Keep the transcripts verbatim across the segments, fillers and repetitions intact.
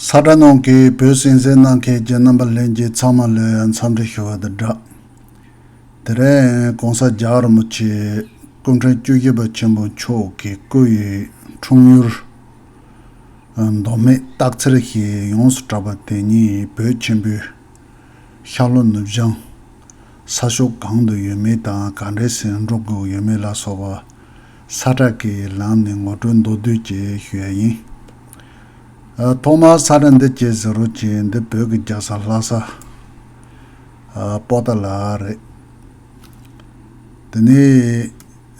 ས་ཁྲ་ནང་གི་བོད་གསན་གཟིགས་གནང་མཁན་གྱི་རྣམ་པ་ལྷན་རྒྱས་ཚང་མ་ལ་འཚམས་འདྲི་ཞུ་བ་དང་སྦྲགས། དེ་རིང་གོང་ས་རྒྱལ་བ་རིན་པོ་ཆེ་སྐུ་ཕྲེང་བཅུ་བཞི་པ་ཆེན་པོ་མཆོག་གི་སྐུ་ཡི་འཁྲུངས་ཡུལ་མདོ་སྨད་སྟག་འཚེར་ཞེས་ཡོངས་སུ་གྲགས་པ་དེ་ཉིད་བོད་ཆེན་པོའི་ཤར་ལྷོ་ནུབ་བྱང་ས་ཕྱོགས་གང་དུ་ཡོད་མེད་དང་ག་འདྲའི་སེམས་འགྲོ་དགོས་ཡོད་མེད་ལ་སོགས་པ་ས་ཁྲ་གི་ལམ་ནས་ངོ་སྤྲོད་མདོར་བསྡུས་ཀྱིས་ཞུ་ཡ་ཡིན། ཨ། ཐོག་མར་ས་ཁྲ་འདི་ཅིག་གཟིགས་རོགས་གྱིས། འདི་བོད་ཀྱི་རྒྱལ་ས་ལྷ་ས། ཨ། པོ་ཏཱ་ལ་རེད། དེ་ནས།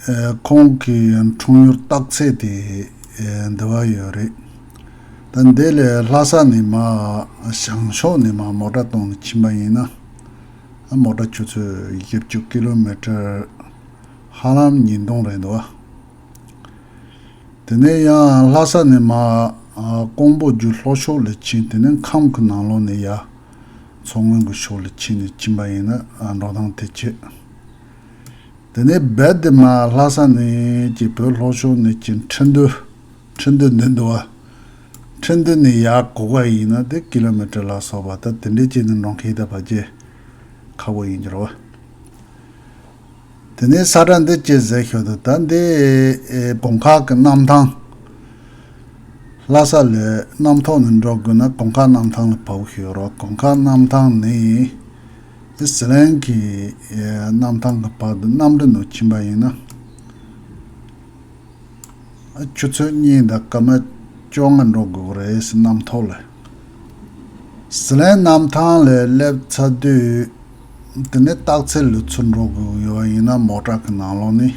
ཨ། ཁོང་གི་འཁྲུངས་ཡུལ་སྟག་འཚེར་དེ། ཨ། འདི་བ་ཡོད་རེད། ད་འདི་ལས་ལྷ་ས་ནས་མར་བྱང་ཕྱོགས་ནས་མར་མོ་ཊ་བཏང་ནས་ཕྱིན་པ་ཡིན་ན། ཨ། མོ་ཊ་ཆུ་ཚོད་བཞི་བཅུ་ཀི་ལོ་མི་ཊར་ཧ་ལམ་ཉིས་སྟོང་རེད་འདུག། དེ་ནས་ཡང་ལྷ་ས་ནས་མར། ཨ། ཀོང་པོ་བརྒྱུད་ལྷོ་ཕྱོགས་ལ་ཕྱིན། དེ་ནས་ཁམས་ཀྱི་ནང་ལོགས་ནས་ཡར་མཚོ་སྔོན་གྱི་ཕྱོགས་ལ་ཕྱིན་ནས་ཕྱིན་པ་ཡིན་ན། ཨ། འགྲོ་སྟངས་དེ་བྱེད། དེ་ནས་རྦད་དེ་མར་ལྷ་ས་ནས་ཀྱི་བོད་ལྷོ་ཕྱོགས་ནས་ཀྱི་ཁྲིན་ཏུའུ། ཁྲིན་ཏུའུ་འདི་འདུག་བ། ཁྲིན་ཏུའུ་ནས་ཡར་གོ་ག་ཡིན་ན་དེ་ཀི་ལོ་མི་ཊར་ལ་སོགས་པ་ད་དེ་འདྲའི་ཅིག་ནས་འགྲོ་མཁན་ད་ཕལ་ཆེར་ཁག་པོ་ཡིན་གྱི་རེད་བ། དེ་ནས་ས་ཁྲ་འདི་ཅིག་གཟིགས་ཤོག་དང་། ད་འདི། ཨེ། དགོང་ཁ་གི་གནམ་ཐང་། ལྷ་ས་ལས་གནམ་ཐོག་ནས་འགྲོ་དགོས་ན་དགོང་ཁ་གནམ་ཐང་ལ་བབས་ཤོག་རོགས། དགོང་ཁ་གནམ་ཐང་ནས་ཟི་ལིང་གི། ཨེ། གནམ་ཐང་གི་བར་དུ་གནམ་གྲུ་ནང་ཕྱིན་པ་ཡིན་ན། ཆུ་ཚོད་གཉིས་དང་སྐར་མ་བཅོ་ལྔ་འགྲོ་དགོས་རེད། གནམ་ཐོག་ལ། ཟི་ལིང་གནམ་ཐང་ལ་སླེབས་ཚར་དུས། དེ་ནས་སྟག་འཚེར་ལ་ཚུར་འགྲོ་དགོས་ཡོད་པ་ཡིན་ན་མོ་ཊ་གི་ནང་ལོགས་ནས་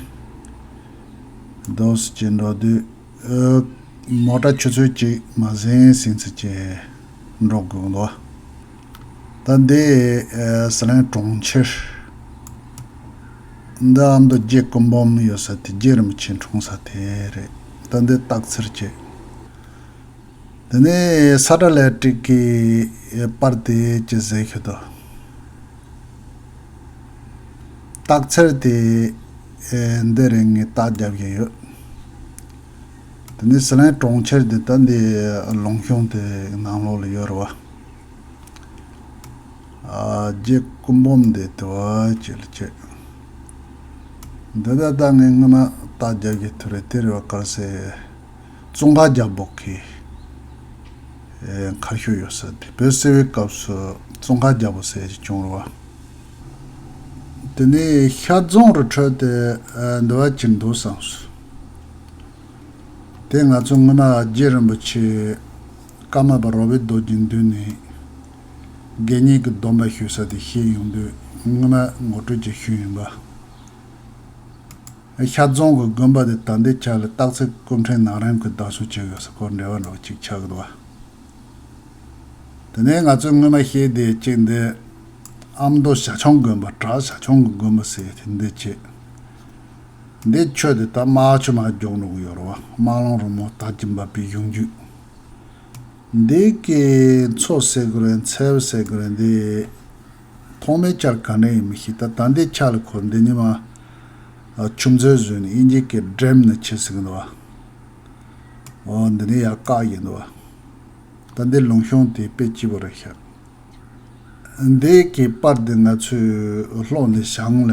རྡོ་སུ་ཅིག་འགྲོ་དུས། ཨ། མོ་ཊ་ཆུ་ཚོད་གཅིག་མ་ཟིན་ཟིན་ཚེ་ཅིག་འགྲོ་དགོས་འདུག། ད་འདི། ཨ། ཟི་ལིང་གྲོང་ཁྱེར། འདི་ཨ་མདོ་རྗེ་སྐུ་འབུམ་ཡོད་ས་དེ། རྗེ་རིན་པོ་ཆེ་འཁྲུངས་ས་དེ་རེད། ད་འདི་སྟག་འཚེར་བྱས། དེ་ནས་ས་ཁྲ་ལེགས་ཊིག་གི་པར་དེ་ཅིག་གཟིགས་ཤོག་དང་། སྟག་འཚེར་དེ། ཨེ། འདི་རིང་ངས་རྟགས་རྒྱབ་བཞིན་ཡོད། དེ་ནས་ཟི་ལིང་གྲོང་ཁྱེར་དེ་ད་འདི་ལུང་གཤོང་དེ་ནང་ལོགས་ལ་ཡོད་རེད་བ། ཨ། རྗེ་སྐུ་འབུམ་དེ་དེ་བ་ཅིག་ལ་བྱས། འདི་ད་ལྟ་ངས་སྔོན་མ་རྟགས་རྒྱབ་བཞིན་དེ་རེད། དེ་རེད་བ། ག་རེ་ཟེར། ཙོང་ཁ་རྒྱལ་པོ་གི། ཨེ། མཁར་ཤུལ་ཡོད་ས་དེ། བོད་བསིལ་བའི་སྐབས་སུ་ཙོང་ཁ་རྒྱལ་པོ་ཟེར་ཞིག་བྱུང་རེད་བ། དེ་ནས་ཤར་རྫོང་རུ་ཁྲོད་དེ། ཨ། འདི་བ་ཅིག་འདུག་བསམས་སོང་། དེ་ང་ཚོ་སྔོན་མ་རྗེ་རིན་པོ་ཆེ་ཀརྨ་པ་རོ་པའི་རྡོ་རྗེ་མདུན་ནས་དགེ་བསྙེན་གྱི་སྡོམ་པ་ཞུ་ས་དེ་བཤད་ཡོང་དུས་སྔོན་མ་ངོ་སྤྲོད་ཅིག་ཞུས་ཡིན་པ། ཤར་རྫོང་གི་དགོན་པ་དེ་ད་ལྟའི་ཆ་ལ་སྟག་འཚེར་སྐུ་ཕྲེང་ནང་རིམ་གྱི་བདག་སྐྱོང་བྱེད་ཡོད་ས་སྐོར་འབྲེལ་བ་འདྲ་བོ་ཅིག་ཆགས་ཀྱི་འདུག་བ། དེ་ནས་ང་ཚོས་སྔོན་མ་བཤད་དེ་གཅིག་འདི་ཨ་མདོ་བྱ་ཁྱུང་དགོན་པ། བྲག་བྱ་ཁྱུང་གི་དགོན་པ་ཟེར་དེ་འདི་བྱས། འདི་ཆོས་དེ་ད་རྨ་ཆུ་མར་རྒྱུག་འགྲོ་གི་ཡོད་རེད་བ། རྨ་ཀླུང་རིང་མོ་དར་གྱིས་འབབ་པའི་གཞུང་རྒྱུད། འདི་གི་མཚོ་ཟེར་དགོས་རེད། མཚེའུ་ཟེར་དགོས་རེད། འདི་ཐོག་མའི་ཆར་ག་འདྲ་ཡིན་མི་ཤེས། ད་ད་འདི་ཆ་ལ་ཁོ་འདི་ཉི་མ་ཆུ་མཛོད་བཟོས་ནས་དབྱིན་ཇི་གི་ཌེམ་ནི་བྱེད་ཟེར་གི་འདུག་བ། འོ། འདི་ནི་ཡར་བཀག་ཡིན་འདུག་བ། ད་འདི་ལུང་གཤོང་དེ་དཔེ་སྐྱིད་པོ་རེད་ཤག། འདི་གི་པར་འདི་ང་ཚོས་ཀློག་ནས་བཞག་ལ།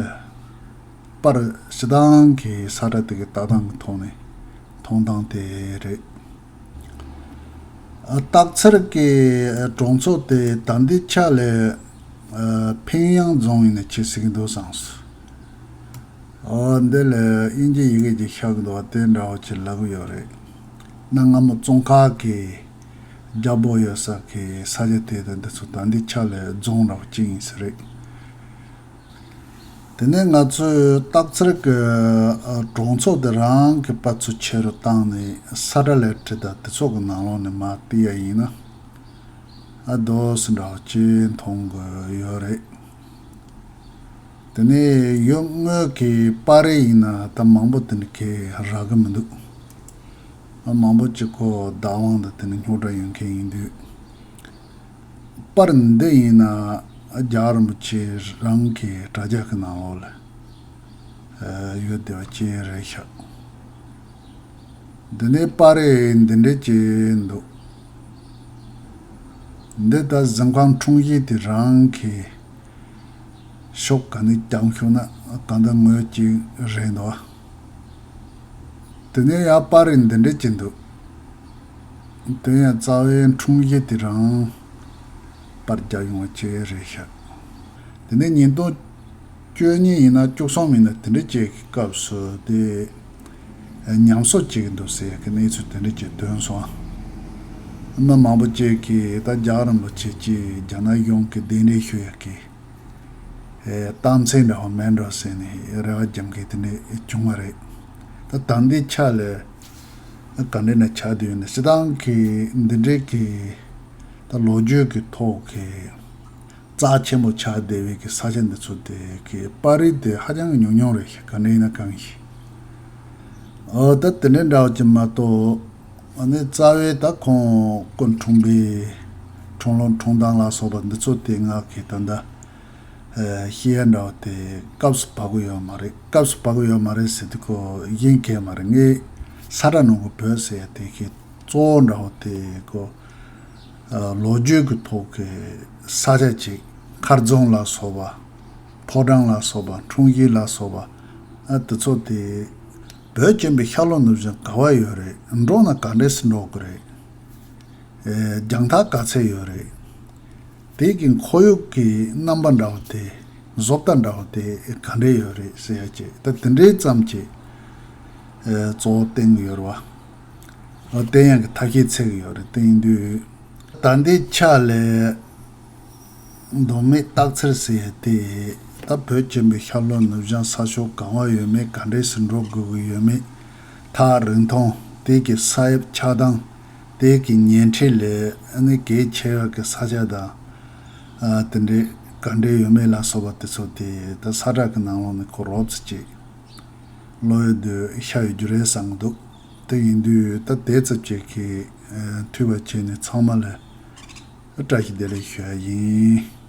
པར་སྤྱི་བཏང་གི་ས་ཁྲ་དེ་གི་ལྟ་སྟངས་ཀྱི་ཐོག་ནས་མཐོང་སྟངས་དེ་རེད། ཨ། སྟག་འཚེར་གྱི་གྲོང་ཚོ་དེ་ད་འདི་ཆ་ལས། ཨ། ཕིང་ཡང་རྫོང་ཡིན་ན་ཆེ་ཟིག་འདུག་བསམས་སོང་། ཨོ། འདི་ལ་དབྱིན་ཇི་ཡི་གེ་ཅིག་ཤར་གི་འདུག་བ། དེ་འདྲ་བོ་ཅིག་ལབ་གི་ཡོད་རེད། གནའ་སྔ་མོ་ཙོང་ཁ་གི་རྒྱལ་པོ་ཡོད་ས་གི་ས་ཆ་དེ་དང་འདི་ཚོ་ད་འདི་ཆ་ལ་རྫོང་འདྲ་བོ་ཅིག་ཡིན་ས་རེད། དེ་ནས་ང་ཚོས་སྟག་འཚེར་གྱི་གྲོང་ཚོ་དེ་རང་གི་པར་ཚུར་ཆེ་རུ་བཏང་ནས་ས་ཁྲ་ལེགས་ཊིག་དང་དེ་ཚོ་གི་ནང་ལོགས་ནས་མར་བལྟས་ཡ་ཡིན་ན། ཨ། རྡོ་སི་འདྲ་བོ་ཅིག་མཐོང་གི་ཡོད་རེད། དེ་ནས་ཡུལ་དངོས་ཀྱི་པར་རིས་ཡིན་ན་ད་མང་པོ་དེ་འདྲ་གས་རག་གི་མི་འདུག། ཨ། མང་པོ་ཅིག་ཁོ་བདག་དབང་དང་དེ་ནས་རྙོག་དྲ་ཡོད་མཁན་ཡིན་དུས། པར་འདི་ཡིན་ན་རྒྱལ་བ་རིན་པོ་ཆེ་རང་གི་དྲ་རྒྱ་གི་ནང་ལོགས་ལ་ཡོད་བསྡད་པ་ཅིག་རེད་ཤག། འདི་ནས་པར་རིས་འདི་འདྲ་ཅིག་འདུག། འདི་ད་གཟིམ་ཁང་འཁྲུངས་གཞིས་དེ་རང་གི་ཤོག་ག་ནས་རྒྱག་ཤོག་ན་གང་ལྟར་ངོས་གཅིག་རེད་འདུག། དེ་ནས་ཡར་པར་རིས་འདི་འདྲ་ཅིག་འདུག། དེ་ཡང་རྩ་བའི་འཁྲུངས་གཞིས་དེ་རང་པར་རྒྱག་ཡོང་བ་ཅིག་རེད་ཤག། དེ་ནས་ཉིས་སྟོང་བཅུ་གཉིས་ཡིན་ན་བཅུ་གསུམ་ཡིན་ན་དེ་འདྲ་ཅིག་གི་སྐབས་སུ་དེ་ཉམས་གསོ་བྱེད་ཀྱི་འདུག་ཟེར་ཡ་གི་གནས་ཚུལ་དེ་འདྲ་ཅིག་ཐོན་སོང་། མི་མང་པོ་ཅིག་གིས་ད་རྒྱལ་བ་རིན་པོ་ཆེ་ཅིག་རྒྱ་ནག་གཞུང་གི་གདན་འདྲེན་ཞུ་ཡ་གི་ཨེ་རྟགས་མཚན་འདྲ་བ་མེད་འགྲོ་ཟེར་ནས་རེ་བ་རྒྱབ་མཁན་དེ་འདྲ་བྱུང་བ་རེད། ད་ད་ལྟའི་ཆ་ལ་ག་འདྲ་ན་ཆགས་བསྡད་ཡོད་ན། སྤྱིར་བཏང་གི་འདི་འདྲའི་གི་ད་ལོ་རྒྱུས་ཀྱི་ཐོག་གི་རྩ་ཆེན་པོ་ཆགས་བསྡད་པའི་གི་ས་ཆ་འདི་ཚོ་དེ་གི་པར་རིས་དེ་ཧ་ཅང་གི་ཉུང་ཉུང་རེད་ཤག། ག་འདྲ་ཡིན་ན་གང་ཡིན། ཨོ་ད་དེ་འདྲའི་འདྲ་བ་ཅིག་མ་གཏོགས་ཨ་ནི་རྩ་བའི་ད་ཁོང་སྐུ་འཁྲུངས་པའི་འཁྲུངས་ལོ་འཁྲུངས་སྟངས་ལ་སོགས་པ་འདི་ཚོ་དེ་ང་གི་ད་ལྟ་ཨ་ཤེས་ཡ་འདྲ་བ་དེ་སྐབས་སུ་བབས་ཀྱི་ཡོད་མ་རེད། སྐབས་སུ་བབས་ཀྱི་ཡོད་མ་རེད་ཟེར་དུས་ཁོ་གཞན་གལ་མ་རེད། ངས་ས་བཀྲ་ནང་གི་བོད་ཟེར་ཡ་དེ་གི་གཙོ་བོ་འདྲ་བོ་དེ་ཁོ་ཨ་ལོ་རྒྱུས་ཀྱི་ཐོག་གི་ས་ཆ་ཅིག། མཁར་རྫོང་ལ་སོགས་པ། ཕོ་བྲང་ལ་སོགས་པ། འཁྲུངས་གཞིས་ལ་སོགས་པ། ཨ་དེ་ཚོ་དེ་བོད་ཆེན་པོའི་ཤར་ལྷོ་ནུབ་བྱང་ག་བ་ཡོད་རེད། འགྲོ་ན་ག་འདྲས་སེ་འགྲོ་དགོས་རེད། ཨེ་རྒྱང་ཐག་ག་ཚད་ཡོད་རེད། དེ་གི་ཁོར་ཡུག་གི་རྣམ་པ་འདྲ་བོ་དེ། བཟོ་ལྟ་འདྲ་བོ་དེ་ག་འདྲས་ཡོད་རེད་ཟེར་ཡ་ཅིག། ད་དེ་འདྲའི་ཙམ་ཅིག་ཨེ་གཙོ་བོ་བསྟན་གྱི་ཡོད་རེད་བ། ཨ་དེ་ཡང་གི་ཐབས་ཤེས་འཚོལ་གྱི་ཡོད་རེད། དེ་ཡིན་དུས་ད་འདི་ཆ་ལས་མདོ་སྨད་སྟག་འཚེར་ཟེར་ཡ་དེ་ད་བོད་ཆེན་པོའི་ཤར་ལྷོ་ནུབ་བྱང་ས་ཕྱོགས་གང་བ་ཡོད་མེད། ག་འདྲས་སེ་འགྲོ་དགོས་ཀྱི་ཡོད་མེད། ཐག་རིང་ཐུང་། དེ་གི་ས་དབྱིབས་ཆགས་སྟངས། དེ་གི་ཉེ་འཁྲིས་ལ་ཨ་ནི་གལ་ཆེ་བ་གི་ས་ཆ་དང་། ཨ་དེ་འདྲའི་ག་འདྲས་ཡོད་མེད་ལ་སོགས་པ་དེ་ཚོ་དེ་ད་ས་བཀྲ་གི་ནང་ལོགས་ནས་ཁོ་རོབ་ཙམ་ཅིག་ཀློག་ཡོང་དུས་ཤར་ཡོང་རྒྱུ་རེད་བསམ་གྱི་འདུག། དེ་ཡིན་དུས་ད་དེ་ཙམ་ཅིག་གིས་ཨ་འཐུས་པ་བྱས་ནས་ཚང་མ་ལ་བཀྲ་ཤིས་བདེ་ལེགས་ཞུ་ཡ་ཡིན།